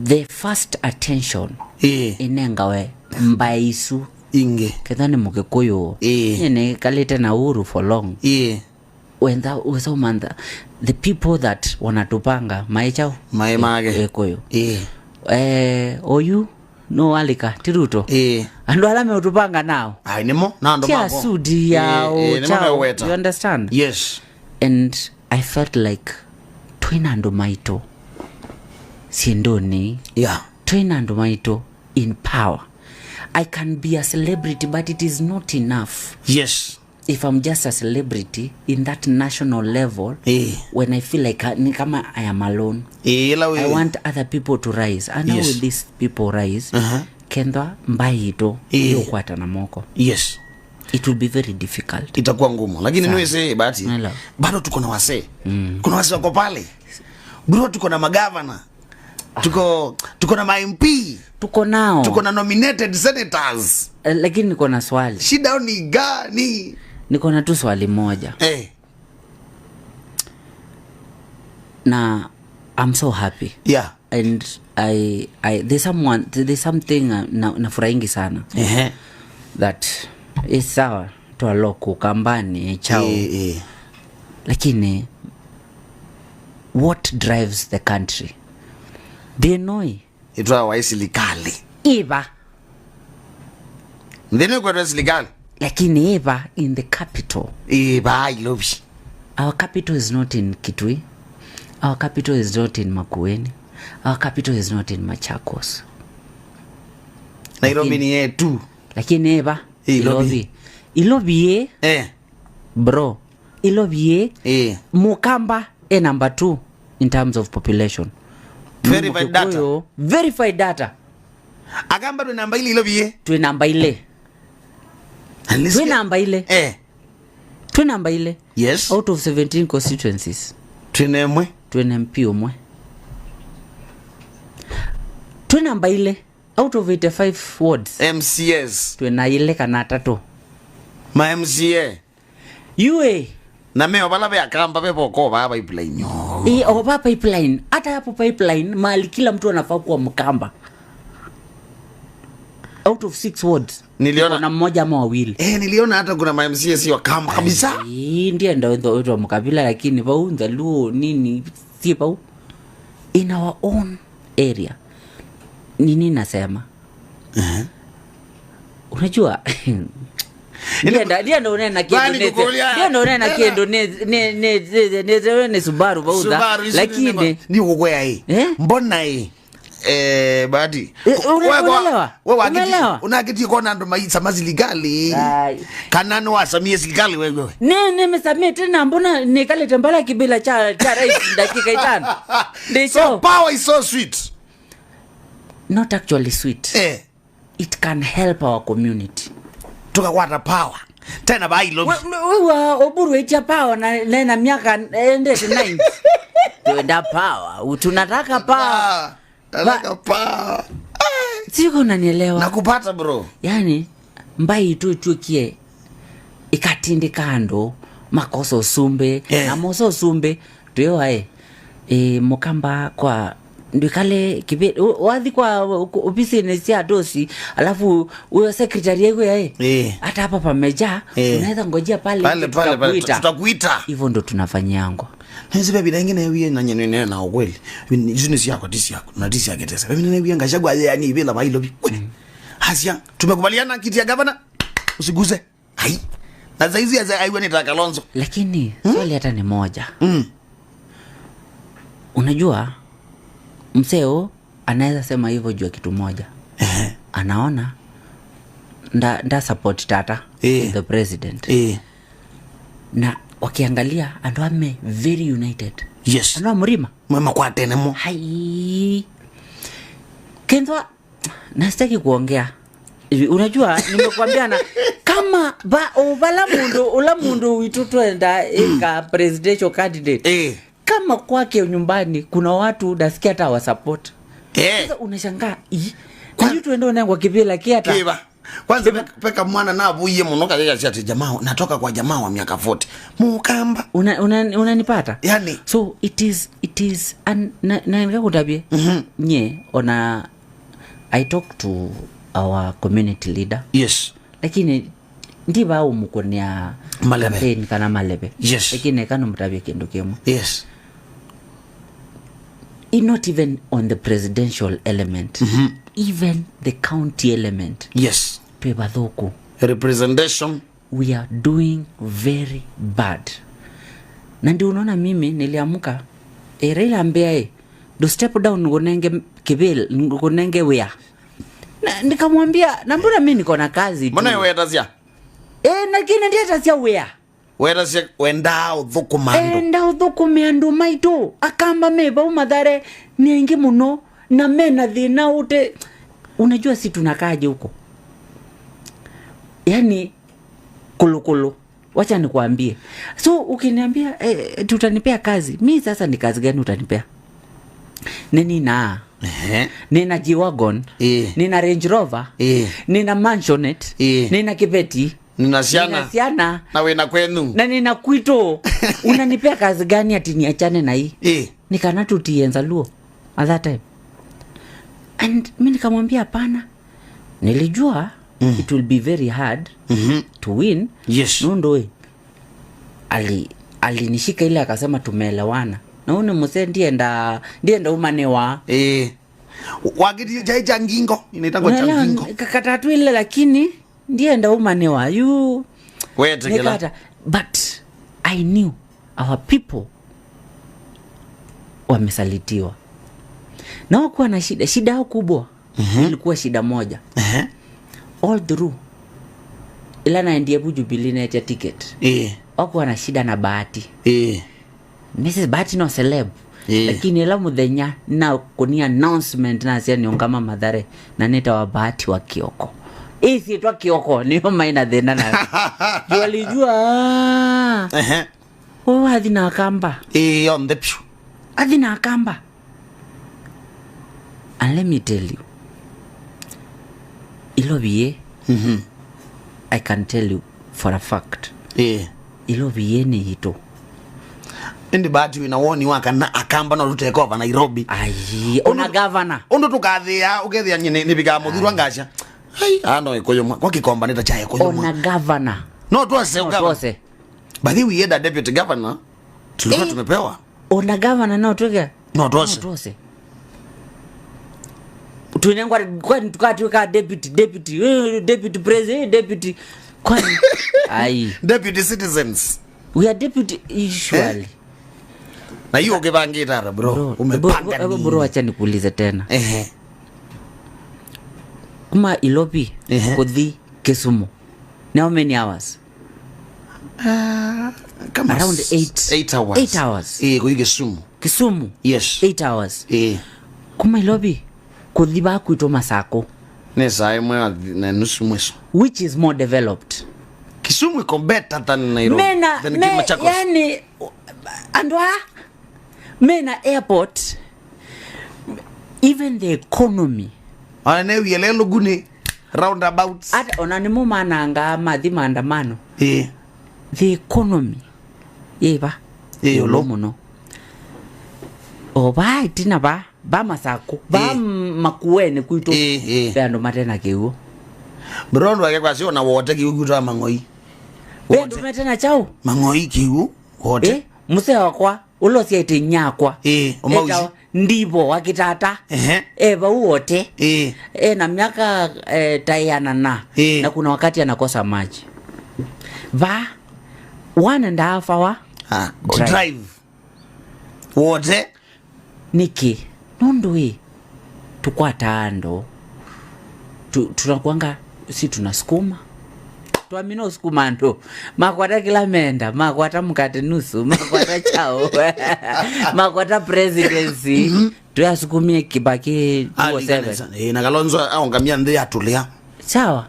The first attention inengawe mbaisu inge ketha ni mukikuyu nyene kalite na uhuru for long wentha wesomantha the people that wanatupanga maichao Mae mage. Ekuyu oyu no alika ti Ruto andu ala meutupanga nao Ai nimo na ndo tia mako. sudi yao Nimo chao meweta. you understand? Yes. And I felt like twina andu maitu siendoni twina andu maitu in power. I can be a celebrity, but it is not enough. If I'm just a celebrity in that national level, when I feel like ni kama I am alone. Ila we I want other people to rise. And how will these people rise? Kendwa mbaito yokwata na moko. It will be very difficult. Itakuwa ngumu. Lakini niwe Bahati. Hello. Bado tuko na wasee. Kuna wasee wako pale. Bro, tuko na magavana. Tuko na ma MP. Tuko nao. Tuko na nominated senators. Lakini niko na swali. Shida ni gani? Niko na tu swali moja. Na I'm so happy. And I there's someone, there's something nafurahingi sana. That is sawa twaloku kambani chao. Lakini what drives the country? They know. Itwa wa serikali. Iba. Ndene kwa serikali. Lakini iba in the capital. Iba Ilobi. Our capital is not in Kitui. Our capital is not in Makueni. Our capital is not in Machakos. Nairobi ni yetu. Lakini iba Ilobi. Ilobi. Ilobi ye. Bro. Ilobi ye. Mukamba e number 2 in terms of population. Verified data. Mkikuyu, verified data. Akamba twe namba ile Ilobi ye. Twe namba ile. Unless Twe namba ile. Twe namba ile. Out of 17 constituencies. Twe nemwe. Twe MP omwe. Twe namba ile. Out of 85 wards. MCS. Twe na ile kana tatu. Ma MCA. UA. Na meo bala be akamba be boko ba pipeline. Oba pipeline. Hata hapo pipeline mahali kila mtu anafaa kuwa Mkamba. Out of 6 wards. Niliona kuna mmoja ama wawili. Niliona hata kuna ma MCA si wa Kamba kabisa. Ndiye ndo ndo mkabila lakini baunza luo nini si bau. In our own area. Nini nasema? Unajua? Ndiye ndo unena Bali kiendo kukulia. Ndiye ndo unena kiendo ne ne ne ne ne ne Subaru bauza. Subaru, isi Lakini ni kukwea hii. Mbona hii? Bahati. Unaelewa? Unaelewa? Unakiti kona ndo maisa maziligali. Ai. Kana no wasamie serikali wewe. Ne, ne mesamie tena mbona nikale tembala kibila cha rais dakika 5. Ndicho. So power is so sweet. Not actually sweet. It can help our community. Tukakwata power. Tena ba ilo. Wewe Oburu echa power na miaka ende 9. Tuenda power. Tunataka power. Nataka power. Siko unanielewa. Nakupata bro. Yaani mbai tu tukie ikatindi kando makoso sumbe na moso sumbe tuyo hae. Mukamba kwa ndikale kibe wathi kwa ofisi ni sia dosi alafu huyo secretary yego yae. Hata hapa pamejaa, unaweza ngojea pale Pale, pale, pale, tutakuita. tutakuita. Hivyo ndo tunafanyiangwa. Nisi baby na ingine wiye na nyenye na ukweli. Ni yako tisi yako na tisi yake tesa. Baby nene wiye ngashagwa yani ibela ba ilo bi. Hasia tumekubaliana kiti ya governor usiguze. Hai. Na saizi ya aiwe ni Kalonzo. Lakini swali hata ni moja. Unajua mseo anaweza sema hivyo juu ya kitu moja. Anaona nda support tata the president. Na wakiangalia ando ame very united. Ando mrima. Mama kwa tena mo. Hai. Kendwa nastaki kuongea. Unajua nimekuambia na kama ba obala mundu ula mundu witutwenda eka presidential candidate. Kama kwake nyumbani kuna watu nasikia hata wa support. Sasa unashangaa, kwa hiyo tuende unengwa kibila kiata. Kiba. Kwanza peka mwana na abuye muno katika ati jamaa natoka kwa jamaa wa miaka 40 mukamba. Unanipata? Yani so it is and na ngakundabie nye ona I talk to our community leader, lakini ndiba umukonia Malebe. Campaign kana malebe, lakini kanomutavia kindu kimwe. Not even on the presidential element, even the county element, twi bathuku. Representation. We are doing very bad, na ndio unaona mimi niliamuka e, Raila ambia e do step down ngunenge kibil ngunenge wia na, nikamwambia na mbona mi niko na kazi tu. Mbona wetasia? E, lakini ndiye tasia wia. Wetasia wenda uthukumando. Enda uthukume andu maitu akamba me vau Mathare ni aingi muno na mena thina ute. Unajua si tunakaaje huko, yani kulukulu. Wacha nikwambie, so ukiniambia tutanipea kazi, mi sasa ni kazi gani utanipea? Nini na nina G-Wagon, nina Range Rover, nina mansionette, nina kibeti, nina ciana, nina ciana, na wina kwenu, na nina kwito. Unanipea kazi gani ati niachane na hii? Nikana tutienza luo at that time, and mi nikamwambia hapana, nilijua it will be very hard to win. Nundu alinishika ile akasema tumeelewana na une muse ndienda umanewa. Wagitie chai cha ngingo inaitangwa cha Unaelewa? ngingo. Kakatatu ile, lakini ndienda umanewa you wetekela. Nikata. But I knew our people wamesalitiwa na wakuwa na shida. Shida yao kubwa ilikuwa shida moja. All through ila naendie bu Jubilee netia ticket, wakuwa na shida na Bahati. Mrs Bahati no celeb, lakini ila muthenya na kuni announcement nacia niungama Mathare na nita wa Bahati wa Kioko isi twa Kioko niyo maina thina nayo. Juu alijua oh, athi na akamba. On the pyu. Athi na akamba. And let me tell you, Ilobi, I can tell you for a fact, Ilobi ni hito. Indi Bahati wina woni waka na akamba no ruteke over Nairobi. Ai, ona governor. Undu tukathia ukethia nyine nibiga muthurwa ngacia ai ano ikuyu kwa kikomba nita cha ikuyu. Ona governor. No twase No, governor. twose. By the way, we deputy governor tulikuwa tumepewa. Ona governor no twike. No twase. No twose. Tunengwa kwani tukatuka deputy deputy president, deputy kwani ai. Deputy citizens. We are deputy usually. Na hiyo ukibangita bro, umepanga bro, nini? Bro, acha nikuulize tena. Kuma Ilobi kuthi Kisumu ni how many hours? Kama Around 8. 8 hours. 8 hours. Kwa Kisumu. Kisumu. 8 hours. Kuma Ilobi kuthi bakwitwo Masako. Ni saa imwe na nusu mweso. Which is more developed? Kisumu iko better than Nairobi. Mena than me, Machakos. Yani andwa mena airport, even the economy. Ona ne wielelo gune roundabouts. Ata ona nimo mananga mathi maandamano. The economy yeba Yolo. muno o ba itina ba ba Masako ba Makueni kwitu. Be andu matena kiuo. Bro, ndo ake kwasi ona wote kiu kutoa mang'oi. Be andu matena chao. Mang'oi kiu wote. Muse wakwa ulo siaite nyakwa. Umauzi. Eta ndivo wakitata. Ba wote. Na miaka tayana na. Na kuna wakati anakosa maji ba 1.5 hour. Drive. Drive. Wote. Niki nundu tukwata ando tunakuanga si tunasukuma twamina usukuma ndo makwata kila menda makwata mkate nusu makwata chao makwata presidency tuyasukumie Kibaki 207. Na Kalonzo aongamia nthi atulia. Sawa.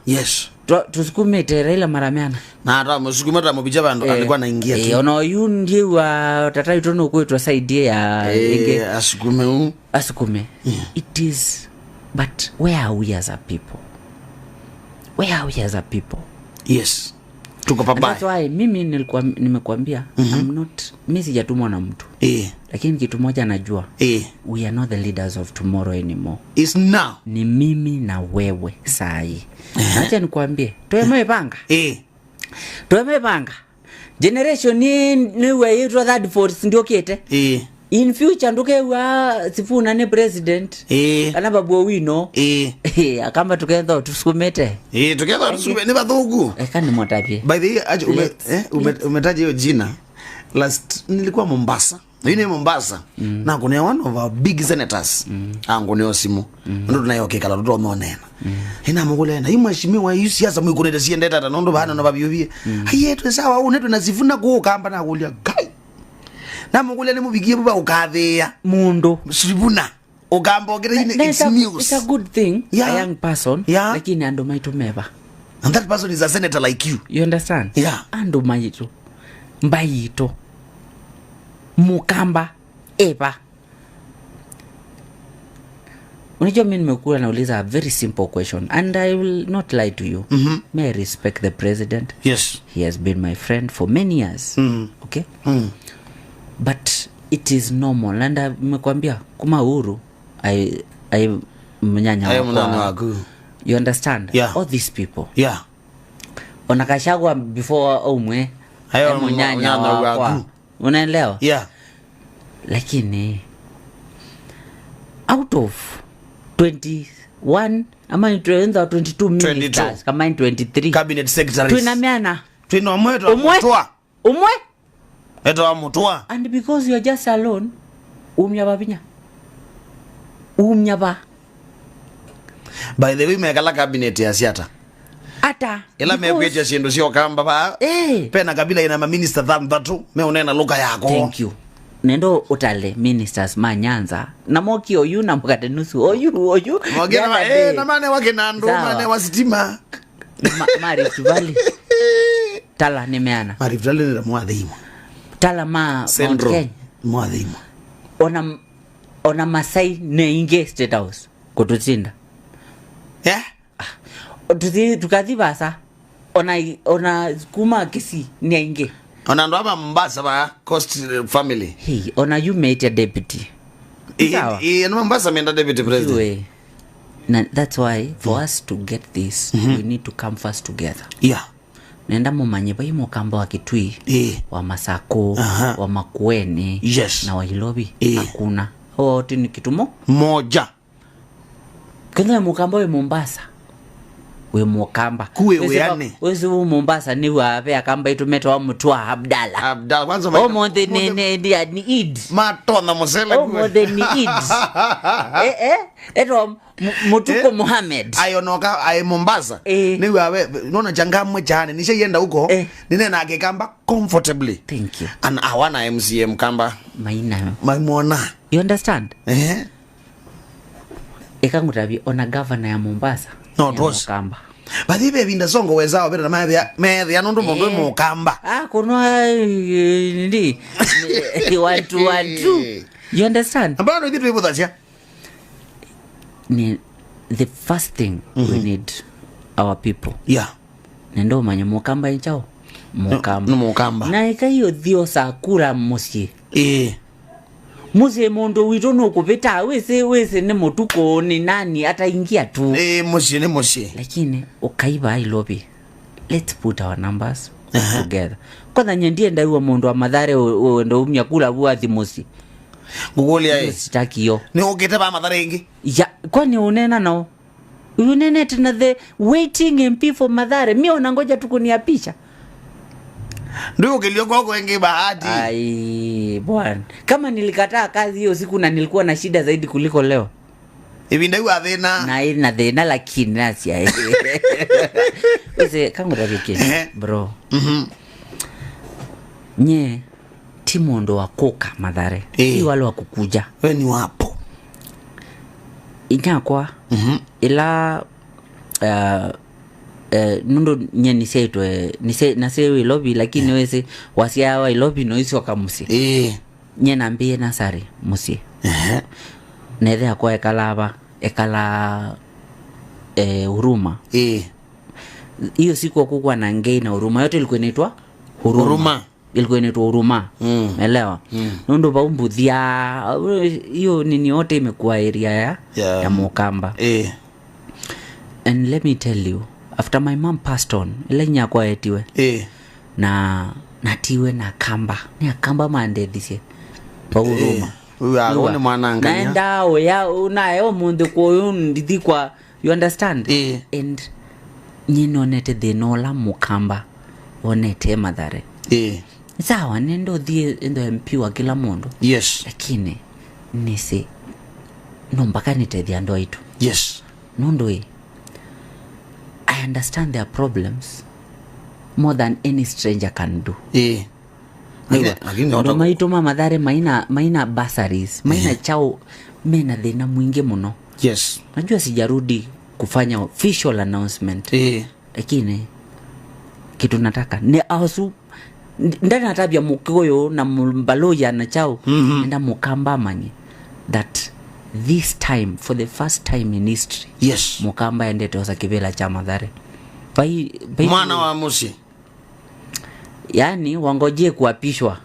Tusukume Raila maramiana. Na hata msukume hata mubija bandu alikuwa anaingia tu. Ono yu ndiye wa tata itono kwetu asaidie ya inge. Asukume u. Asukume. It is, but where are we as a people? Where are we as a people? Yes, tuko And that's pabaya. why mimi nilikuwa nimekuambia, I'm not, mi sijatumwa na mtu, lakini kitu moja najua, we are not the leaders of tomorrow anymore. It's now. Ni mimi na wewe sahi. Acha nikwambie, twemepanga, twemepanga generation ni niwe itwa third force ndiokite. In future ndukewa Sifuna ni president kana Babu Owino, akamba tukentha tusukumite. Together tusukume ni bathugu. Eka nimotapie. By the way, aje umetaja hiyo jina. Last nilikuwa Mombasa. Na yine Mombasa. Na kuna one of our big senators. Angu simu. Ndo tunayo kikala ndo tumeonena. Ina mugule na imheshimiwa hii siasa mwikunete siendeta ta nondo bana no babyubie. Aye twe sawa unetwe na Sifuna ku kamba na kulia kai. Na mugule ni mubigie buba ukathia. Mundu Sifuna. Ukamba ogere Na- ine na it's news. it's a good thing, a young person, lakini andu maitu meva. And that person is a senator like you. You understand? Yeah. Andu maitu mbaito mukamba eva. Unajua mi nimekuwa nauliza a very simple question, and I will not lie to you. May I respect the president. He has been my friend for many years, okay? But it is normal, and nimekwambia kuma Uhuru I mnyanya Ayo wakwa. mnyanya waku. You understand? Yeah. All these people, Yeah. onakashagwa before umwe Ayo ai munyanya mnyanya wakwa. waku. Unaelewa? Yeah. Lakini out of 21 ama 22 22. ministers kama ni 23 Cabinet secretaries. twinamiana Twina mwe umwe mutwa. Umwe. Eto wa mutwa. And because you are just alone, umya babinya umya ba. By the way, mekala cabinet ya siata. Ata Ila because- mekwecha sindu sio kamba ba. Pena kabila ina maminister thanthatu me unena luka yako. Thank you. Nendo utale ministers ma Nyanza na moki oyu na mkate nusu oyu oyu. The Mwagena other day, na mane wake na ndu Sawa. mane wa sitima. Ma Rift Valley tala nimeana. Rift Valley ni mwathimo. Tala ma Mount Central. Kenya. Mwathimo. Ona Masai neinge State House kututinda. Tuthi tukathi basa ona kuma Kisii neinge. Ona ndo ama Mombasa ba Coast family. Hey, ona you made a deputy. Sawa. No Mombasa menda deputy president. Iwe. Na that's why for us to get this, we need to come first together. Nenda mumanye bai mukamba wa Kitui, wa Masako, wa Makueni, na wa Ilobi. Hakuna wote ni kitumo Moja. Kwanza mukamba we Mombasa, we mukamba. Kuwe weane. Wezi u Mombasa ni wape akamba itumeta wa Mutwa Abdalla. Abdalla kwanza Omonde ni Eid. Matona musele. Omonde ni Eid. Eto Mutuko Muhammad. Ayonoka aye Mombasa. Ni wawe nona changamwe chane nishaienda huko. Ninena akikamba comfortably. Thank you. And awana MCM kamba. Maina. Maimona. You understand? Ekangutabi ona governor ya Mombasa. No, Ya it was. Mukamba. Bathibe binda songo wezao bera na methia ya nundu mundu mukamba. Kuno ndi 1 2 1 2. You understand? Ambano ithu twibuthacia. Ni the first thing we need our people. Nendo manye mukamba inchao. Mukamba. No, mukamba. Na ikayo thio sakura musie. Musie mundu witu nukupita wese wese ni mutuko ni nani ataingia tu. Musie ni musie. Lakini ukaiba ilobi. Let's put our numbers together. Kwanza nyendie ndaiwa mundu wa Mathare ndo umya kula bwa musi. Ngugulia Hiyo sitaki yo. Ni ukite ba Mathare ingi? Ya, kwani unena nao? Unene tena the waiting MP for Mathare. Mimi unangoja tu kuniapisha. Ndio ukilio kwako wengi bahati. Ai bwana. Kama nilikataa kazi hiyo siku na nilikuwa na shida zaidi kuliko leo. Hivi ndio athina. Na ina thina lakini nasia. Wese kangu rafiki. Bro. Nye timu ndo wa koka Mathare. Si wale wa kukuja. We ni wapo. Inyakwa. Ila nundo nye niseitwe nise nasewe Ilobi lakini wese wasiawa Ilobi no isi wakamusi. Nye nambie nasari musi. Nethe akwa ekala aba ekala huruma. Hiyo siku hakukuwa na ngei na huruma, yote ilikuwa inaitwa huruma. Huruma. Ilikuwa inaitwa huruma. Elewa. Nundu baumbuthia hiyo nini yote imekuwa area ya, Yeah. ya Mukamba. And let me tell you, after my mom passed on, ile nyakwa etiwe na natiwe na kamba ni akamba mandethicie pa huruma. Huyu aone mwanangania. Naenda oya naye omunthi kuyu ndithi kwa, you understand? And nyinonete thina ula mukamba onete Mathare. Sawa, nendo thie endo MP wa kila mundu. Lakini nisi no mpaka nitethia andu aitu. Nundu i I understand their problems more than any stranger can do. Lakini Ndo maitu ma Mathare maina bursaries, maina chao, mena thina mwingi muno. Najua sijarudi kufanya official announcement. Lakini kitu nataka ni asu ndani natabia Mukikuyu na Mbaluya na chao, enda Mukamba manye that this time, for the first time in history, Mukamba endete osa kibela cha Mathare bai, Mwana wa musi. Yani wangojie kuapishwa.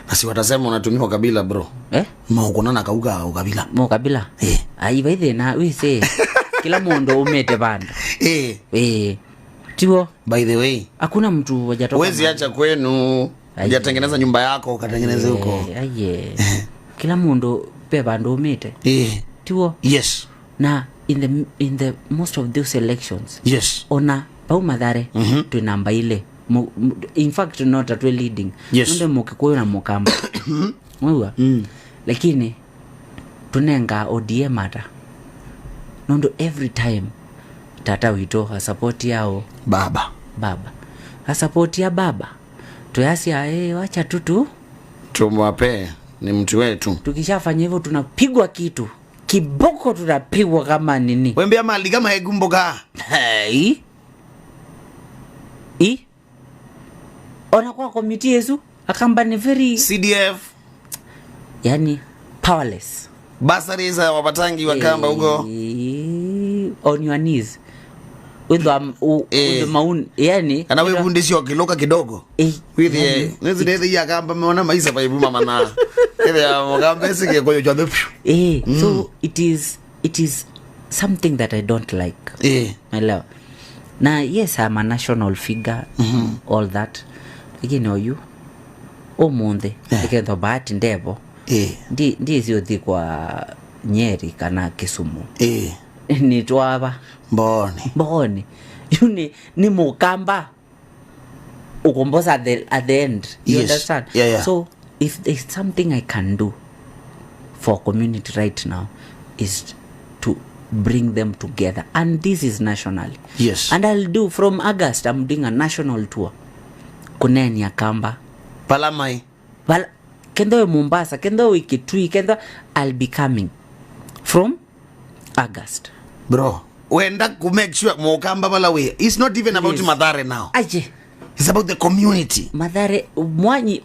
Na si watasema unatumiwa kabila, bro? Eh? Maukonana kauga ukabila. Mukabila. Ai, baithe na wise kila mundu umete bandu. Tiwo. By the way, hakuna mtu wajatoka. Huwezi acha kwenu. Hujatengeneza nyumba yako ukatengeneze huko. Aye. Kila mundu pe bandu umete. Tiwo. Na in the most of those elections, ona pau Mathare twi namba ile. In fact, not at leading. Nunde Mukikuyu na Mukamba mwiwa, lakini tunenga ODM ata nundu every time tata wito asupport yao. Baba. Baba asupport ya baba tuyasia, wacha tutu Tumwape ni mtu wetu. Tukishafanya hivyo tunapigwa kitu kiboko, tunapigwa kama nini. Wembea mali kama hegumboka. Hey. I ona kwa komiti yesu akamba ni very CDF. Yani powerless. Basari za wapatangi wakamba huko. On your knees with the maun, yani. Kana we bunde sio kiloka kidogo. With the nezi nezi ya kamba meona maisa pa ibu mama na. Ile ya mugamba sike kwa yote. So it is something that I don't like. Elewa. Na yes, I'm a national figure, all that, lakini oyu umunthe iketho bahati ndebo ndi siothi kwa Nyeri kana Kisumu. Ni twava. Mbone. Mbone yu ni Mukamba ukombosa at the end, you understand? Yeah. So if there's something I can do for community right now is to bring them together, and this is nationally. And I'll do from August, I'm doing a national tour kunenia kamba. Palamai. Well, kendo Mombasa, kendo Kitui, kendo I'll be coming from August. Bro, wenda ku make sure Mukamba bala we. It's not even about Please. Mathare now. Aje. It's about the community. Mathare mwanyi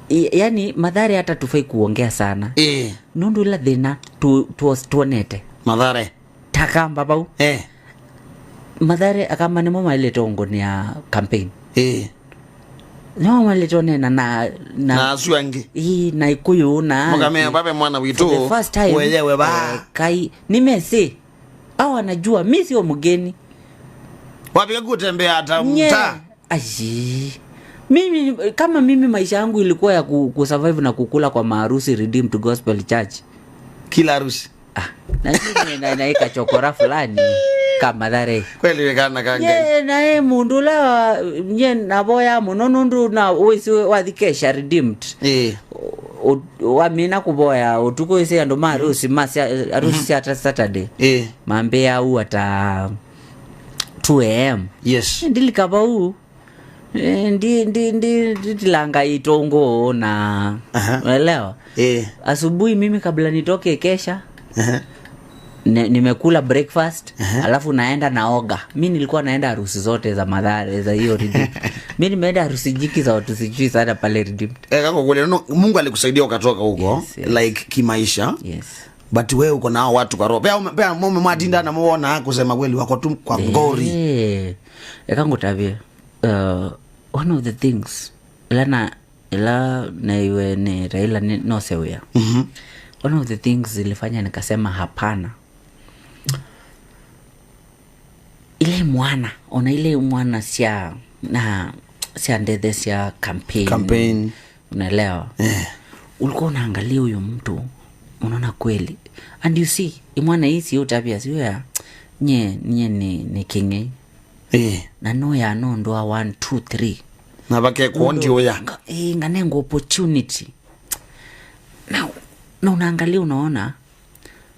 yani Mathare hata tufai kuongea sana. Nundu ila thina tu, tuonete. Mathare. Takamba bau. Mathare akamba nimo mailete ni ya campaign. Nimo mailete nena na Na asu angi. Ii, na Ikuyu na Mukamea babe mwana witu. For the first time. Wenyewe ba. Kai nimesi au anajua mi sio mgeni. Wapiga kutembea hata Nye. mtaa. Aji. Mimi kama mimi maisha yangu ilikuwa ya kusurvive na kukula kwa maharusi Redeemed Gospel Church. Kila harusi. Ah, na mimi naika chokora fulani kama dhare. Kweli wekana kanga. Nye naye mundu la nye naboya muno nundu na wisi wathikesha Redeemed. Wamina kuboya utuku isi andu maharusi masi harusi sia Saturday. Mambe au ata 2 am. Ndilikaba u ndi ndilanga itongo na unaelewa. Asubuhi mimi kabla nitoke kesha, nimekula breakfast, alafu naenda naoga. Mi nilikuwa naenda harusi zote za Mathare za hiyo Redeemed. Mi nimeenda harusi jiki za watu sijui sana pale Redeemed. Kako kweli no, Mungu alikusaidia ukatoka huko Yes. like kimaisha. But wewe uko nao watu kwa roho. Pea pea mume mwatinda na muona kusema kweli wako tu kwa ngori. Ekangutavie one of the things ila naiwe ni Raila ni nosewia. One of the things zilifanya nikasema hapana. Ile mwana, ona ile mwana sia na sia ndethe sia campaign. Unaelewa? Ulikuwa unaangalia huyo mtu, unaona kweli. And you see, imwana hii sio tabia sio ya nye ni kinge. Na no ya no ndoa 1 2 3. Na bake kuondi oya. Nganengo opportunity. Now, na unaangalia unaona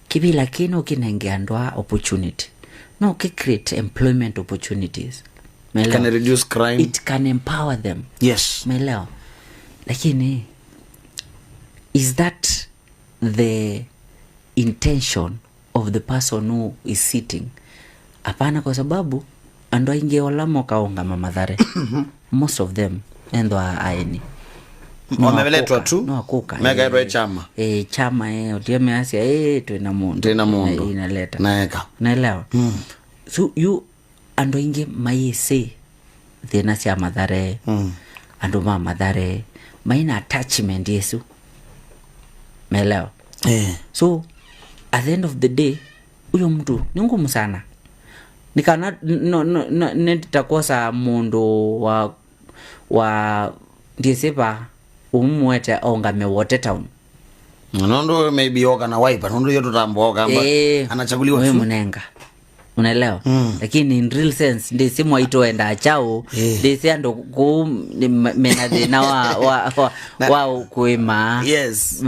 kibila kino kinengea ndoa opportunity. No, ki create employment opportunities. Melewa. Can reduce crime. It can empower them. Yes. Melewa. Lakini is that the intention of the person who is sitting? Hapana, kwa sababu ando inge olamo kaonga Mathare. Most of them endo aeni. Wameletwa tu. No akuka. Mega chama. Chama otieme asia twina mundu. Twina mundu. Inaleta. Naeka. Naelewa. So you ando inge maise thina cia Mathare. Ando ma Mathare maina attachment Yesu. Naelewa. So at the end of the day huyo mtu ni ngumu sana. Nikana no nitakosa mundu wa ndisepa umwete ongame water town. Nondo maybe oka na wiper nondo yoto tambo kamba anachaguliwa wewe munenga. Unaelewa? Lakini in real sense ndisi mwaito enda achao ndisi ando ku mena na wa kuima. Yes.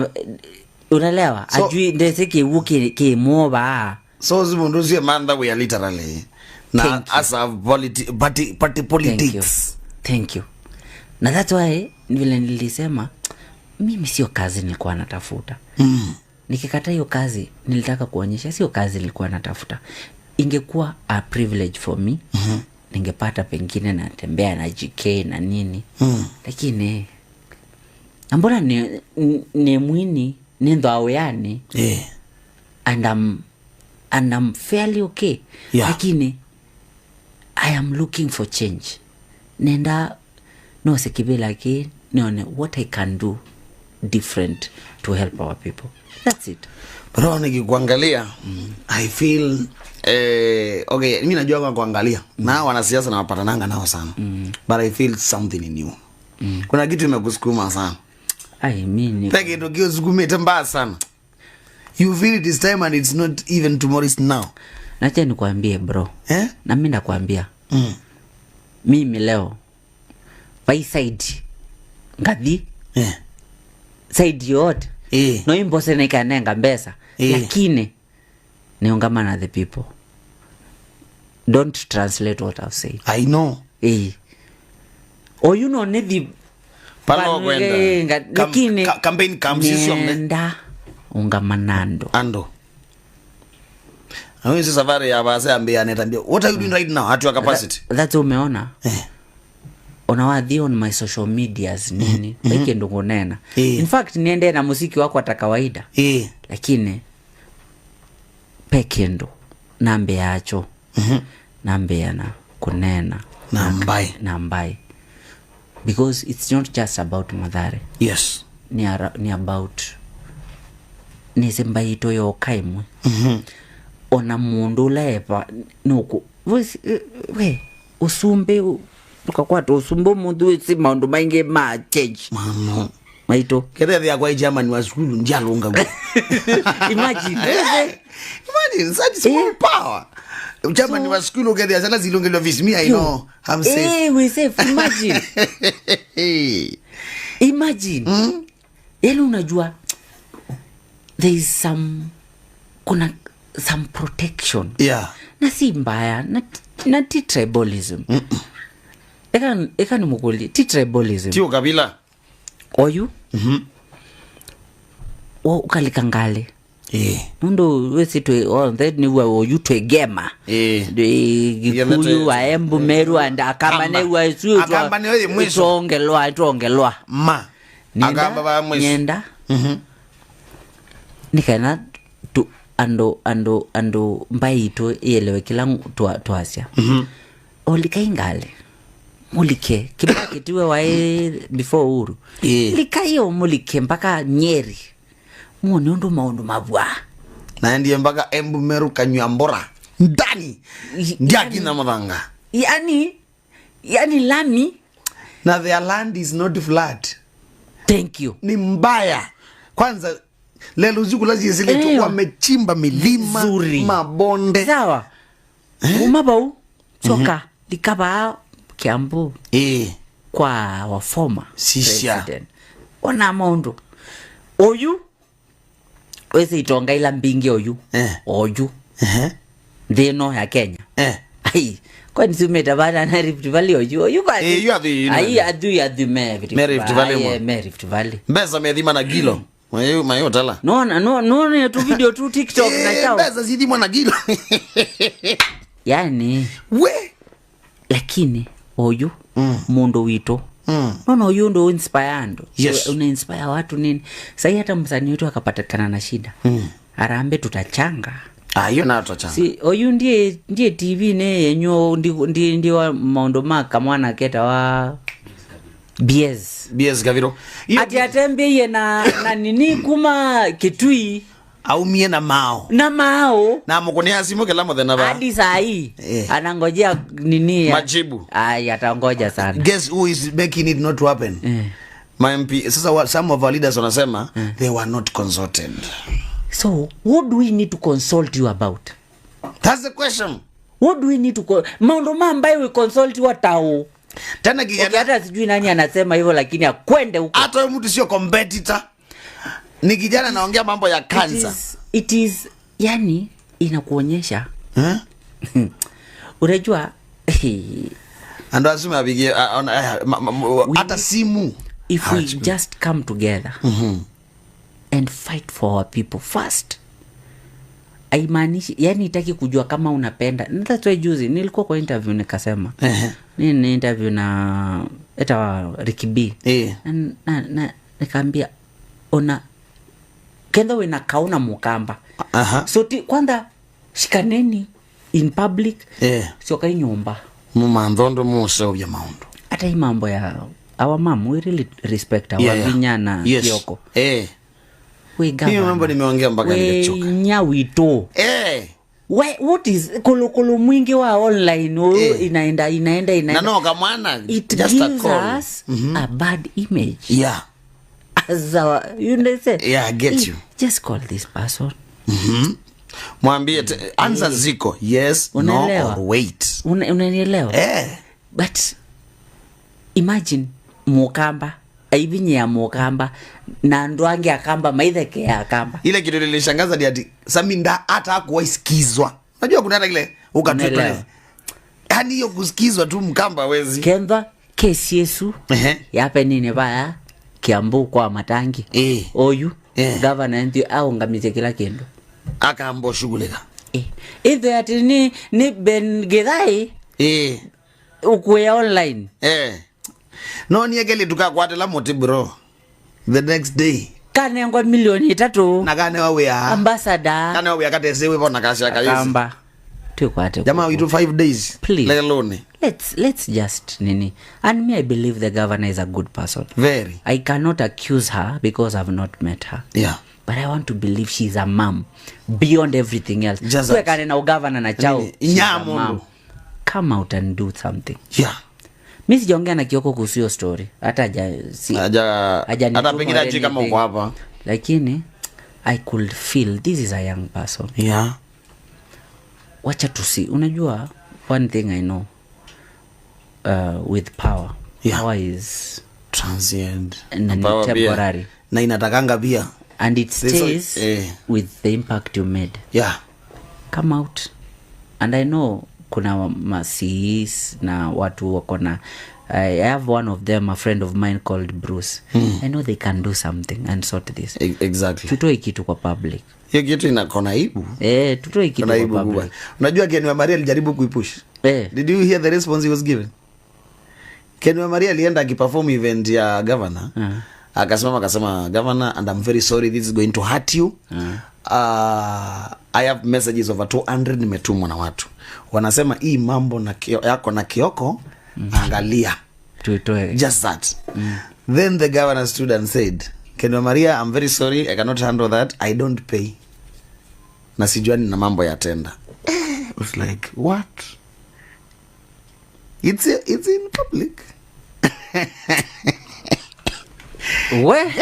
Unaelewa? So, ajui ndisi kiwuki kimuoba. So zimundu zie manda we are literally na as a party politics. Thank you. Na that's why vile nilisema mimi sio kazi nilikuwa natafuta. Nikikata hiyo kazi nilitaka kuonyesha sio kazi nilikuwa natafuta. Ingekuwa a privilege for me. Ningepata pengine natembea na GK na nini. Lakini mbona ni mwini ni ndo yani. And I'm fairly okay. Yeah. Lakini I am looking for change. Nenda no sekibela ki nione what I can do different to help our people. That's it. Bro, nikikuangalia I feel okay, mimi najua kwa kuangalia. Na wanasiasa na wapatananga nao sana. But I feel something in you. Kuna kitu imekusukuma sana. I mean, peke ndio kiosukume mbaya sana. You feel it is time and it's not even tomorrow, it's now. Nacha nikuambie bro. Na mimi nakwambia. Mimi leo by side ngathi side yote no imbose nikanenga mbesa. Lakini niungamana the people. Don't translate what I've said. I know. Oh, you know nethi palo kwenda. Lakini campaign comes sio nenda ungamanando. Ando. Hawezi safari ya basi ambia anetambia what are you doing right now at your capacity. That's umeona. Onawadhi on my social medias nini. Like ndo ngonena. In fact niende na muziki wako hata kawaida. Lakini pekendo nambe yacho. Nambe yana kunena na mbai. Because it's not just about Mathare. Yes. Ni about ni semba ito yo kaimwe. Ona mundu lepa nuku we usumbe ukakwata usumbe mundu si maundu maingi ma change mano maito kethe ya kwa Germany wa skulu njalunga. Imagine imagine such small power Germany wa skulu kethe sana zilongelwa vismi. I know I'm safe. We safe. Imagine. Imagine. Yaani unajua there is some kuna some protection. Yeah. Na si mbaya na ti tribalism. Eka ni mukuli ti tribalism. Ti ukabila. Oyu? O ukalikangale. Nundo wesi twe on that ni wa oyu twegema. Gikuyu wa Embu Meru and Akamba ne wa isu. Akamba ne oye mwisho. Tuongelwa. Ma. Akamba ba mwisho. Nyenda. Nikana tu ando mbaito ielewe kila tuasia. Olikaingale mulike Kibaki tiwe wae before Uhuru. Likayo mulike mpaka Nyeri muone undu maundu mabwa na ndiye mpaka Embu Meru kanywa mbora ndani ndiakina mathanga yani lami na their land is not flat. Thank you. Ni mbaya kwanza lelo usiku zile wamechimba milima Zuri. Mabonde sawa umabau soka likaba Kiambu kwa wa former president ona maundu oyu wese itonga ila mbingi oyu oyu thino ya Kenya ai kwa nisumeta bana na Rift Valley oyu oyu kwa you are the ai adu me Rift Valley me Rift Valley mbesa methima na gilo mayo tala no tu video tu TikTok na chao mbesa zithimwa na gilo yani we lakini oyu mundu wito no oyu ndo inspire ando. Yes. Una inspire watu nini sasa hata msanii wetu akapatikana na shida arambe tutachanga hiyo nayo tutachanga si oyu ndiye TV ne yenyu ndi wa maundu maka mwana keta wa BS Gaviro ati atembeye na nini kuma Kitui aumie na mao na mukunia simu kila muthenya ba hadi saa hii anangojea nini majibu. Ai atangoja sana. Guess who is making it not to happen? My MP sasa some of our leaders wanasema they were not consulted. So what do we need to consult you about? That's the question. What do we need to maundu mambaye we consult you atao tena kijana. Okay, hata sijui nani anasema hivyo lakini akwende huko. Hata huyo mtu sio competitor. Ni kijana naongea mambo ya cancer. It is yani inakuonyesha. Unajua ando asema abigie hata simu. If we just come together and fight for our people first. Haimaanishi yani itaki kujua kama unapenda. That's why juzi nilikuwa kwa interview nikasema. Nini interview na eta Ricky B. Na nikaambia ona kenda we nakaona mukamba. So kwanza shikaneni in public. Sio kai nyumba. Mumandhondo muso ya maundu. Hata hii mambo ya our mom we really respect our vinya na Kioko. We gavana. Hiyo mambo nimeongea mpaka nikachoka. We nyawito. We, what is kolokolo mwingi wa online inaenda. Na no kamwana it just gives a call. Us a bad image. Yeah. As our, you know say. Yeah, I get you. Just call this person. Mwambie answer ziko yes, no or wait. Unanielewa? But imagine mukamba aibinye ya mukamba na ndwange akamba maitheke ya akamba. Ile kitu nilishangaza ni ati Saminda hata hakuwaisikizwa. Unajua kuna hata ile ukatwetwe. Yaani hiyo kusikizwa tu mkamba hawezi. Kemba kesi Yesu. Yape nini baya Kiambu kwa Matangi. Oyu governor ndio aungamize kila kindu. Akaambo shughulika. Either ati ni Ben Githai. Ukuya online. No ni egele tukakwatela muti bro. The next day. Kanengwa milioni 3. Na kane wawe ya ambassador. Kane wawe akatese wewe bona kasi akayesi. Kamba. Tukwate. Jamaa we do 5 days. Please. Let alone. Let's just nini. And me I believe the governor is a good person. Very. I cannot accuse her because I've not met her. Yeah. But I want to believe she's a mom beyond everything else. Tuwekane na ugavana na chao. Nyamundu. Come out and do something. Yeah. Mimi sijaongea na Kioko kuhusu hiyo story. Hata hata pengine aje kama uko hapa. Lakini I could feel this is a young person. Yeah. Wacha tusi. Unajua one thing I know with power. Yeah. Power is transient and temporary. Pia. Na inatakanga pia. And it stays with the impact you made. Yeah. Come out. And I know kuna masis na watu wako na I have one of them, a friend of mine called Bruce. I know they can do something and sort this. Exactly. Tutoe kitu kwa public. Hiyo kitu inakona aibu. Tutoe kitu kwa public. Unajua Ken wa Maria alijaribu kuipush. Did you hear the response he was given? Ken wa Maria alienda akiperform event ya governor. Akasimama akasema, "Governor, and I'm very sorry, this is going to hurt you. I have messages over 200 nimetumwa na watu wanasema hii mambo na yako na Kioko, angalia." Tuitoe. Just that. Then the governor stood and said, "Ken wa Maria, I'm very sorry, I cannot handle that. I don't pay na sijuani na mambo ya tender." I was like, "What?" It's in public. We.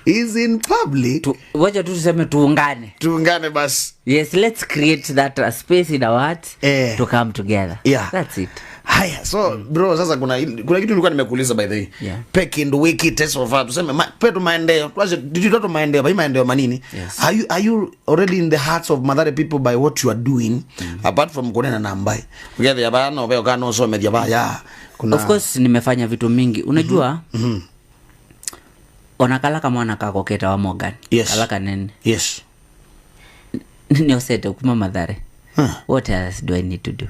Is in public. Wacha tu tuseme tuungane. Tuungane basi. Yes, let's create that space in our hearts to come together. That's it. Haya, so bro, sasa kuna kitu nilikuwa nimekuuliza, by the way. Pe kindu wiki so far, tuseme pe tu maendeleo, tuache tu maendeleo, bai maendeleo manini. Are you already in the hearts of Mathare people by what you are doing, apart from kunena na mbai ugethe bana obe okano so media ba ya kuna? Of course nimefanya vitu mingi, unajua. Onakala kama kako keta wa Morgan. Kala kanene. Niosete kuma Mathare. What else do I need to do?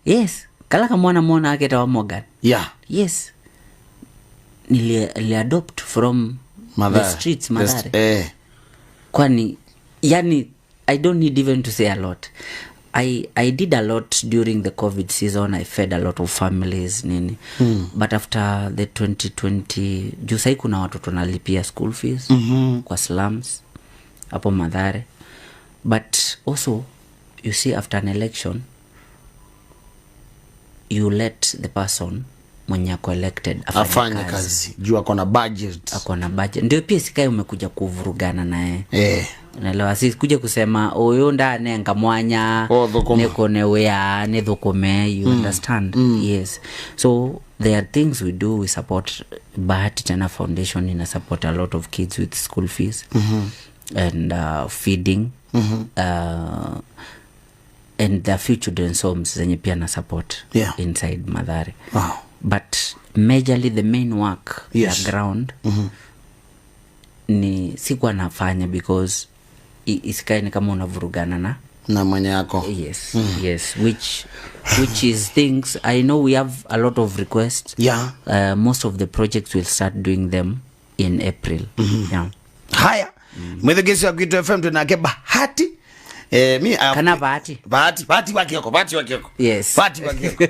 Yes, kala kamwana mwana aketa wa Morgan. Yes, nili adopt from Mathare. the streets, Mathare. Kwani yani I don't need even to say a lot. I did a lot during the COVID season. I fed a lot of families, nini. But after the 2020, juu sahi kuna watoto nalipia school fees kwa slums hapo Mathare. But also, you see, after an election, you let the person mwenye ako elected afanye Afanye kazi. Kazi juu ako na budget. Ako na budget, ndio pia sikae umekuja kuvurugana naye. Naelewa, si kuja kusema uyu ndanenga mwanya. Oh, thukuma. Nikonewea nithukume, you understand? Yes, so there are things we do. We support Bahati Tena Foundation, ina support a lot of kids with school fees and feeding, and there are few children's homes zenye pia na support inside Mathare. But majorly the main work ya ground ni sikuwa nafanya because isikae ni kama unavurugana na na mwenye yako. Yes, which is things I know we have a lot of requests. Most of the projects will start doing them in April, yeah. Haya, mwithigisi wa Gwitu FM, tunake Bahati. Mi Kana Bahati. Bahati, Bahati wa Kioko, Bahati wa Kioko. Bahati wa Kioko.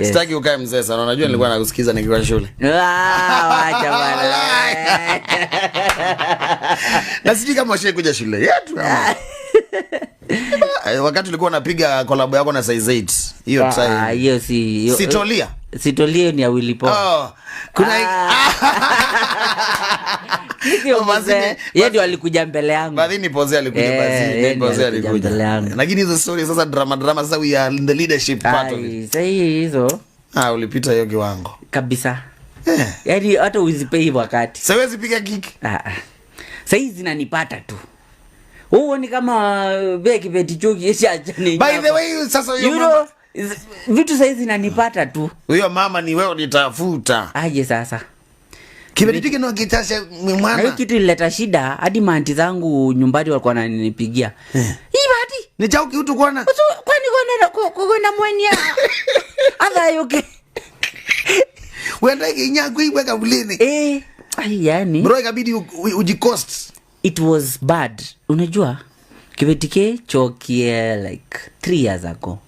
Sitaki ukae mzee sana, unajua nilikuwa nakusikiza nikiwa shule. Ah, wacha bana. Na sijui kama washawahi kuja shule yetu ama. Wakati ulikuwa unapiga collab yako na Size 8 hiyo Ah, time. hiyo si Sitolia. Sitolia ni ya Willy Paul. Oh, kuna Sio Oh, basi mzee. Yeye ndio alikuja mbele yangu. Badhi ni Poze alikuja, basi Yeye ni ndio Poze alikuja alikuja. mbele yangu. Lakini hizo story sasa, drama drama, sasa we are in the leadership part of it. Ai, sasa hizo Ah, ulipita hiyo kiwango. Kabisa. Yaani hata uzipei wakati. Siwezi piga kiki. Ah, ah. Sasa hizi zinanipata tu. Huo ni kama beki beti chuki ni By the way, sasa huyo You mama know, vitu sasa hizi zinanipata tu. Huyo mama ni wewe unitafuta. Aje sasa. Kibeti chuki no kitasha Na hiyo mwana. kitu ilileta shida hadi maanti zangu nyumbani walikuwa wananipigia. Hii Bahati. Ni chao kiutu kwana. Kwani kona mwenia. Adha yoke. Wenda inyaku iweka bulini. Ai yani. Bro, ikabidi ujicost. It was bad. Unajua? Kibetike chokie like 3 years ago.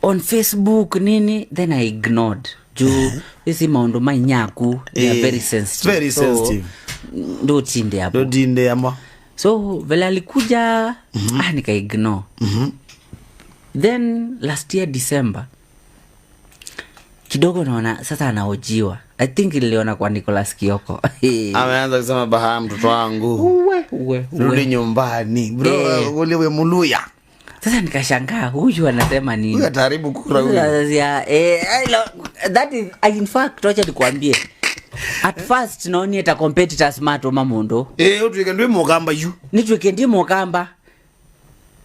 On Facebook nini, then I ignored. Juu isi maundu mainyaku, they are very sensitive. Very So, sensitive. ndo tinde hapo. Ndo dinde ama. So vile alikuja, ah, nika ignore. Then last year December kidogo naona sasa anaojiwa. I think niliona kwa Nicholas Kioko. Ameanza kusema, "Baha, mtoto wangu. Uwe, uwe, uwe. Rudi nyumbani." Bro, ule we Muluya. Sasa nikashangaa huyu anasema nini? Huyu ataharibu kura huyu. Sasa, that is, in fact, wacha nikuambie. At first naoni eta competitor smart oma mundu. Utwike ndwi mukamba yu. Nitwike ndi mukamba.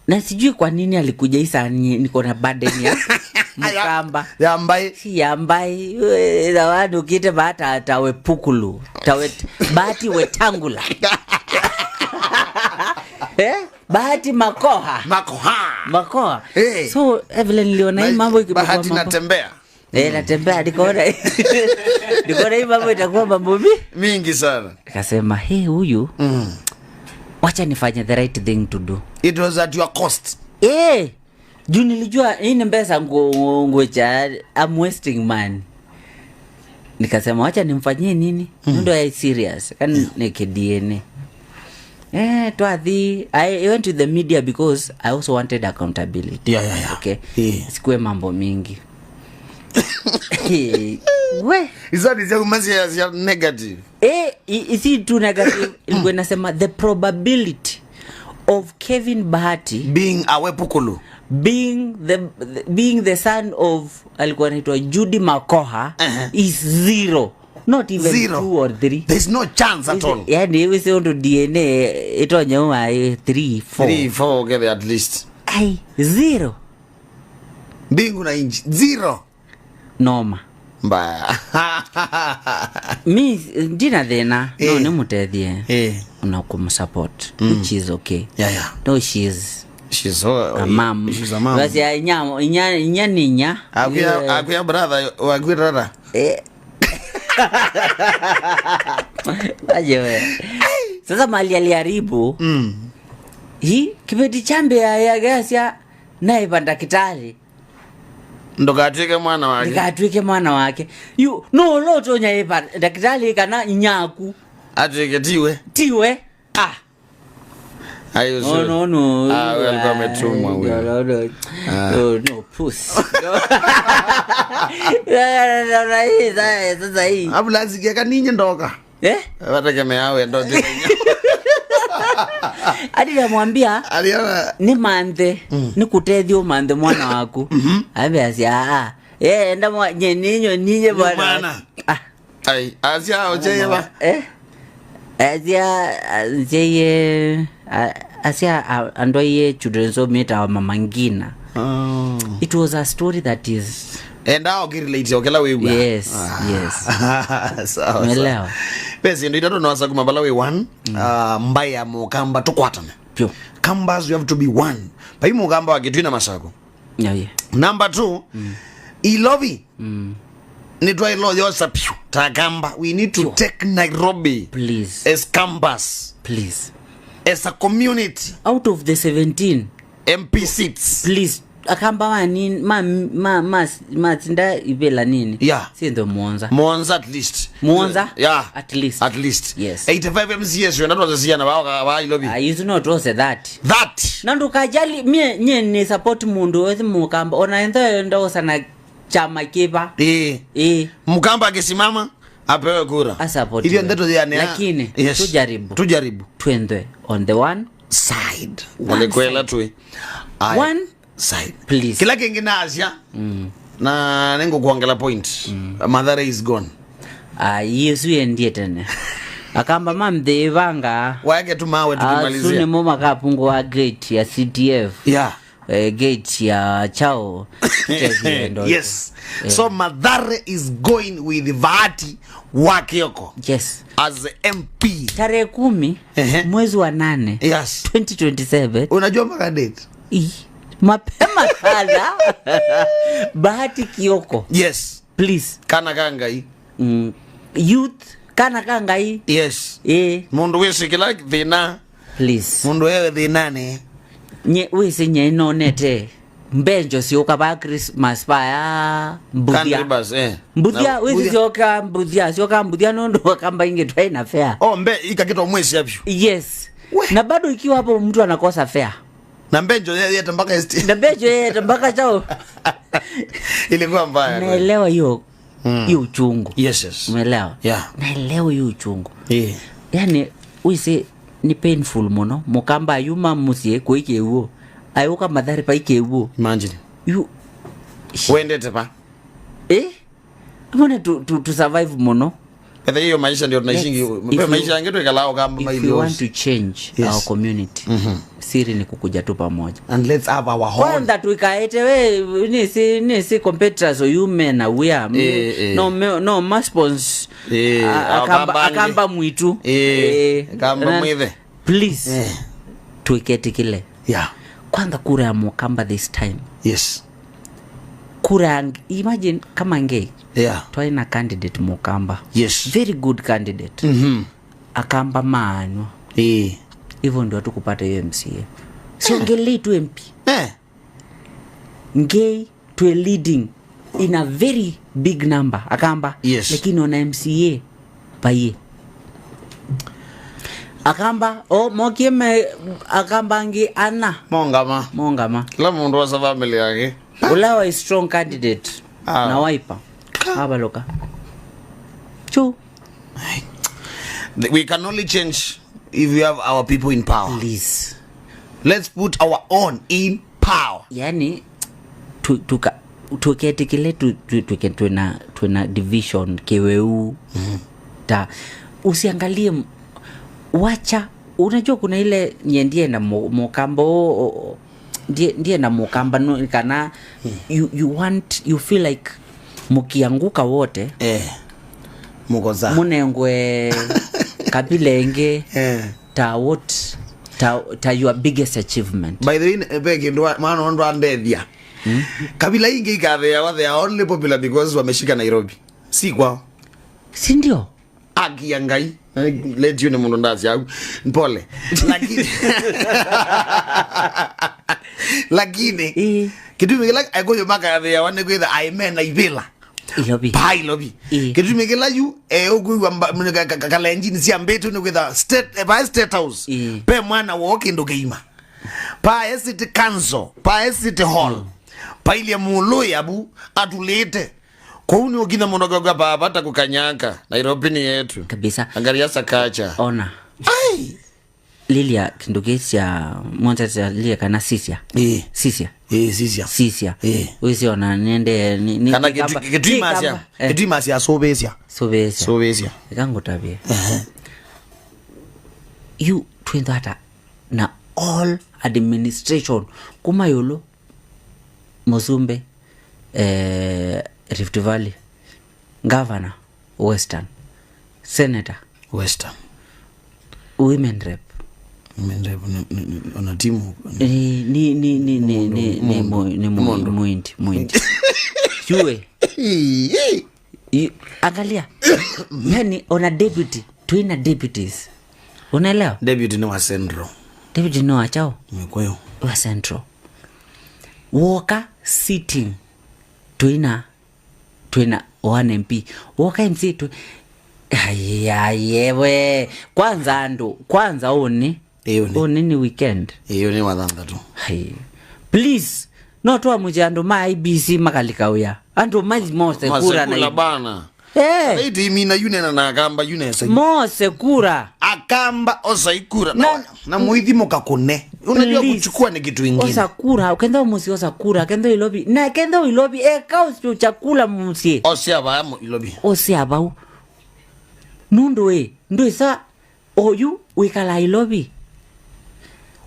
Na sijui kwa nini alikuja hii saa niko na burden ya mukamba. Ya mbai. Si ya mbai. Zawadi ukite bahata tawe pukulu. Tawe Bahati Wetangula. Bahati Makoha. Makoha. Makoa. Eh. So vile niliona hii mambo ikibwa Bahati mambo. natembea. Natembea nikaona. Nikaona hii mambo itakuwa mambo mingi sana. Akasema, "Hey huyu. Wacha nifanye the right thing to do." It was at your cost. Juu nilijua hii ni pesa ngocha, I'm wasting money. Nikasema wacha nimfanyie nini? Ndio I serious. Kan neke DNA. Twathi I went to the media because I also wanted accountability. Yeah. Okay. Yeah. Sikuwe mambo mingi. We. Is that is your negative? Is it too negative? Ilikuwa inasema the probability of Kevin Bahati being a wepukulu, being the son of alikuwa anaitwa Judy Makoha is zero. Not even zero. 2 or 3. There's no chance at all. Yani hivi sio ndo DNA itonyeuma 3 4. 3 4 okay, at least. Ai, zero. Mbingu na inchi zero. Noma. Mbaya. Mi ndina thina no nimutethie. Una kumsupport which is okay. Yeah. No, she's so a mom. She's a mom. Basi inya ninya. Akuya brother, akuya brother. Aje. Sasa mali aliharibu. Hii kibeti chambe ya gasia naye panda kitali. Ndokatwike mwana wake. Ndikatwike mwana wake. You no loto nyaipa daktari kana nyaku. Atwike tiwe. Tiwe. Ah. Ayo no no. Ah, wewe alikuwa ametumwa huyo. No. No puss. Sasa hii. Hapo lazima kaninye ndoka. Wategemea wewe ndo tiwe. Hadi namwambia aliona ni manthe ni kutethio manthe mwana waku. Ambia asia enda mwa ninyo ninye bwana. Ai asia ojewa. Asia nzeye asia andoye children's home meta mama Ngina. It was a story that is enda okirelate okela wewe. Yes, yes. Sawa. Umeelewa? Pesi ndo itatu nawasa kumabala we one. Mbaya mukamba tukwatana. Pyo. Kambas you have to be one. Pai mukamba wakitwina masako. Yeah. Number 2. Ilovi. Nitwa ilo yosa pyu. Takamba we need to take Nairobi. Please. As campus. Please. As a community. Out of the 17 MP seats. Please. Akamba ma ma tinda ibela nini? Yeah. Si ndo Mwanza. Mwanza at least. Mwanza? Yeah. At least. At least. Yes. 85 MCS yo ndatwa ziyana ba Ilobi. I used not to say that. That. Nandu kajali mie nye ni support mundu wethi mukamba ona endo ndo sana chama kiba. Mukamba akisimama apewe kura. Asupport. Hiyo ndio yani. Lakini yes. Tujaribu. Twende on the one side. Wale kwela tu. One side. Please. Kila kingine Asia. Na nengo kuangela point. Mathare is gone. Yesu ndiye tena. Akamba mamde vanga. Waeke tu mawe tukimalizia. Sune moma kapungo wa gate ya CTF. Yeah. Gate ya Chao. Yes. So Mathare is going with Bahati wa Kioko. Yes. As the MP. Tarehe 10 mwezi wa 8. Yes. 2027. Unajua mpaka date? Mapema sana. Bahati Kioko. Yes. Please. Kana kangai. Youth kana kangai. Yes. Mundu wese kila thina. Please. Mundu wewe thinane. Nye wese nye inonete. Mbenjo sioka ba Christmas ba ya mbuthia. Mbuthia wese sioka mbuthia, sioka mbuthia nondo kamba inge twaina fair. Oh mbe ikakitwa mwezi hapo. Yes. Na bado ikiwa hapo mtu anakosa fair. Na mbenjo yeye mpaka ST. Na mbenjo yeye mpaka chao. Ilikuwa mbaya. Naelewa hiyo hiyo uchungu. Yes. Umeelewa? Yeah. Naelewa hiyo uchungu. Yeah. Yaani uise ni painful mono mukamba yuma musie kuike huo. Ayuka Mathare paike huo. Imagine. You wendete pa. Mbona to survive mono? Ethe hiyo maisha ndio tunaishingi. Maisha yangu tuikalao kama if you want to change our community, siri ni kukuja tu pamoja. And let's have our horn. Kwanza tuikaete we ni si competitors or you men are we are. No response. Akamba mwitu. Akamba mwithe. Please. Tuikete kile. Yeah. Kwanza kura ya Mukamba this time. Yes. Kura imagine kama Ngei. Yeah. Twaina candidate Mukamba. Yes. Very good candidate. Akamba maanwa. Hivyo ndio tukupata hiyo MCA. So Ngei tu MP. Ngei to a leading in a very big number akamba. Yes. Lakini ona MCA paye. Akamba o mokieme akamba ngi ana mongama kila mundu wa family yake ulawa is strong candidate na wiper abaloka chu. We can only change if we have our people in power. Please, let's put our own in power. Yani tuketikile tuna division keweu. Ta usiangalie wacha. Unajua kuna ile ndiye na Mukambo ndiye na Mukamba no, kana you want, you feel like mukianguka wote mukoza munengwe kabilenge ta what ta your biggest achievement. By the way, begi ndo maana ndo andethia. Kabila ingi ikathea they are only popular because wameshika Nairobi. Si kwao. Si ndio? Agia Ngai. Let you ni mundu ndazi yangu. Mpole. Lakini lakini kitu migela agoyo maka thea wane kwetha amen na ivila. Ilobi. Pa ilobi. Kitu migela yu ogwe kalenjini sia mbetu ni kwetha state by state house. Pe mwana woke ndo geima. Pa city council, pa city hall. Pa ile mulo yabu atulete. Kwa uni ogina muno gwa baba hata kukanyaka. Nairobi ni yetu. Kabisa. Angalia Sakacha. Ona. Ai. Lilia kindugesia mwanza Lilia kana sisia. Sisia. Sisia. Sisia. Wezi ona nende ni kana kitu masia sobesia. Sobesia. Sobesia. Kango tabia. You twin that na all administration kuma yolo Mozumbe Rift Valley, Governor Western, Senator Western, Women Rep. Women Rep ona timu ni muindi yue angalia yani ona deputy twina deputies, unaelewa? Deputy ni wa Central, deputy ni wa chao mkwayo wa Central Walker sitting twina 1 MP Walker MC tu ayewe kwanza ndo kwanza oni ni weekend iyo ni wadhanda tu. Hai please no toa mujando ma IBC makalika uya ando mazi mose kura na bana iti mina yunena na akamba yunesa mose kura akamba osaikura na muithi mukakune. Unajua kuchukua ni kitu ingine. Osakura ukenda musi osakura kenda ilobi na kenda ilobi kausio chakula musi osiaba ilobi osiaba nundu ndo isa oyu wikala ilobi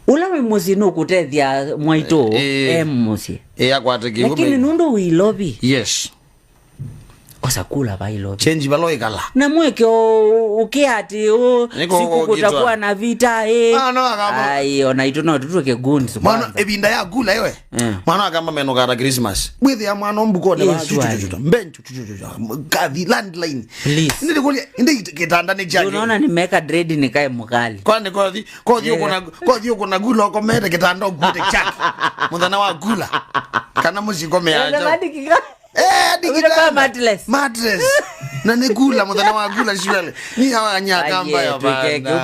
ulawe musi no kutethia mwaito musi akwate lakini nundu wilobi. Yes. Osakula ba ilobi change balo ikala na mweke ukiati siku kutakuwa na vita no akamba ai ona ito no tutuke guns mwana ebinda ya gula yewe mwana akamba meno kara Christmas with ya mwana ombuko ne ba chuchuchu mbenchu chuchuchu kavi landline ndi kulia ndi kitanda ni chake. Unaona nimeweka dread nikae mkali kwani kwa kuna gula okomete kitanda ogute chake mudhana wa gula kana mushikome aja mattress. Mattress. Na nikula mudhana wa gula shwele. Ni hawa nyakamba ya bana.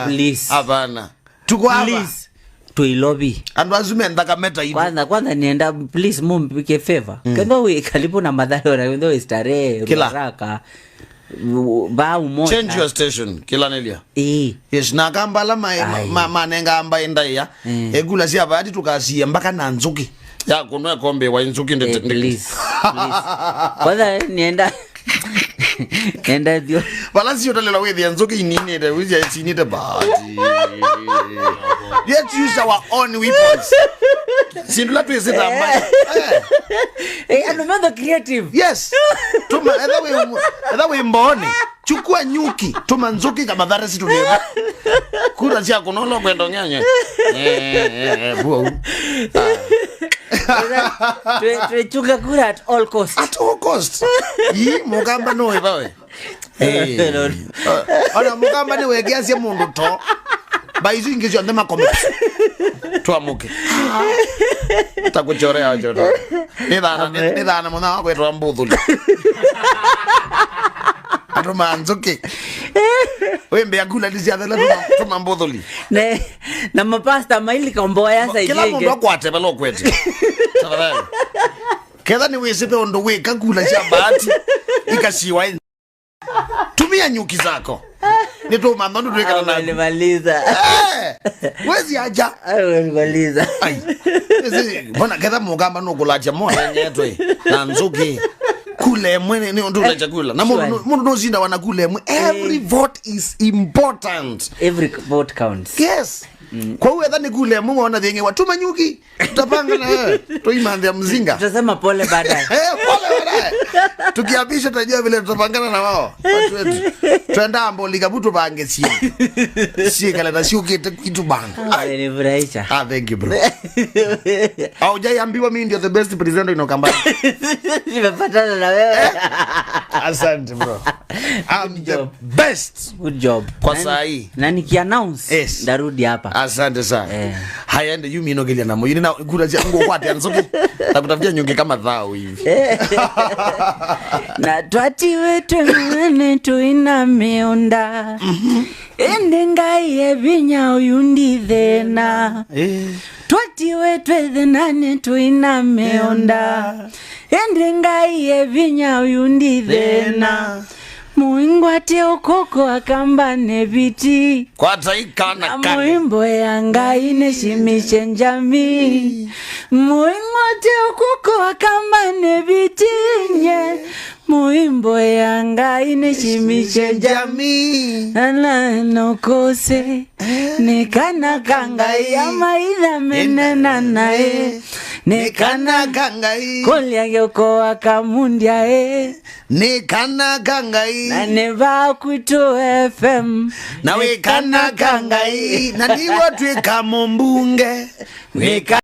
Hapana. Tuko hapa. Please. Tuilobi. Andu azume ndaka meta hivi. Kwanza nienda please mumpike favor. Kendo we karibu na madhara na kendo starehe raka. Ba umoja. Change your station kila nelia. Yes na kamba la ma nenga amba enda ya. Egula si abadi tukasia mpaka na nzuki. Ya kunwe kombe wa nzuki ndi please. Kwanza nienda ndio balance yotalela with the nzuki inine the with the inine bad. Let's use our own weapons. Sindula tuwezeta ambaye. And another creative. Yes. Tuma either we mbone. Chukua nyuki, tuma nzuki kama dhara si tulieva. Kula cia kunola kwenda ng'enye. Buo. Twechunga kura at all cost. At all cost. Yi mugamba no ebawe. Ona mugamba ni wegeasie mundu to. Baizu ingizio ndema kome. Twamuke. Takuchorea choto. Ni dhana muna wakwetwa mbuthuli. Atuma nzuki. Wembe yakula lisiathela tuma mbuthuli. Ne na mapasta maili komboya sasa Kila mundu akwate balo kwete. Tafadhali. Ketha ni wisipe undu wika kula cia bahati ikashiwa. Tumia nyuki zako. Ni tu mambo tuweka na. Alimaliza. Wezi aja. Alimaliza. Ai. Mbona ketha mugamba no kulacha moya nyetwe na nzuki. Kule mwene ni undu chakula. Na mundu no zinda wana kule mwe. Every vote is important. Every vote counts. Yes. Kwa hiyo dhani kule mungu wana dhenge watuma nyuki tutapanga na wewe tuimandhi ya mzinga. Tutasema pole baadaye. Pole baadaye. Tukiapisha tutajua vile tutapangana na wao. Watu wetu. Tuenda ambo likabutu bange sie. Sie kala na sio kitu banga. Alinifurahisha. Thank you bro. Haujaiambiwa mimi ndio the best presenter in Okambani. Nimepatana na wewe. Asante bro. I'm the best. Good job. Kwa saa hii. Na nikiannounce yes. Ndarudi hapa. Asante sana. Haya ndio yumi inogelia na moyo. Nina kula ngo kwati anzoki. Nakutafutia nyonge kama dhao hivi. Na twatiwe twemene tuina meonda. Ende ngai ebinya uyundi thena. Twatiwe twethenane tuina meonda. Ende ngai ebinya uyundi thena. Muingwate okoko akamba biti. Kwa taika na kani. Muimbo ya ngai neshimishe njami. Muingwate okoko akamba biti nye. Muimbo ya ngai neshimishe njami. Ana nokose. Nekana kangai ya maitha menena nae. Nekana kangai. Kolya gyoko akamundia e. Nekana kangai. Na neva kuito FM. Na wekana kangai. Na niwa tuwe kamombunge. Nekana.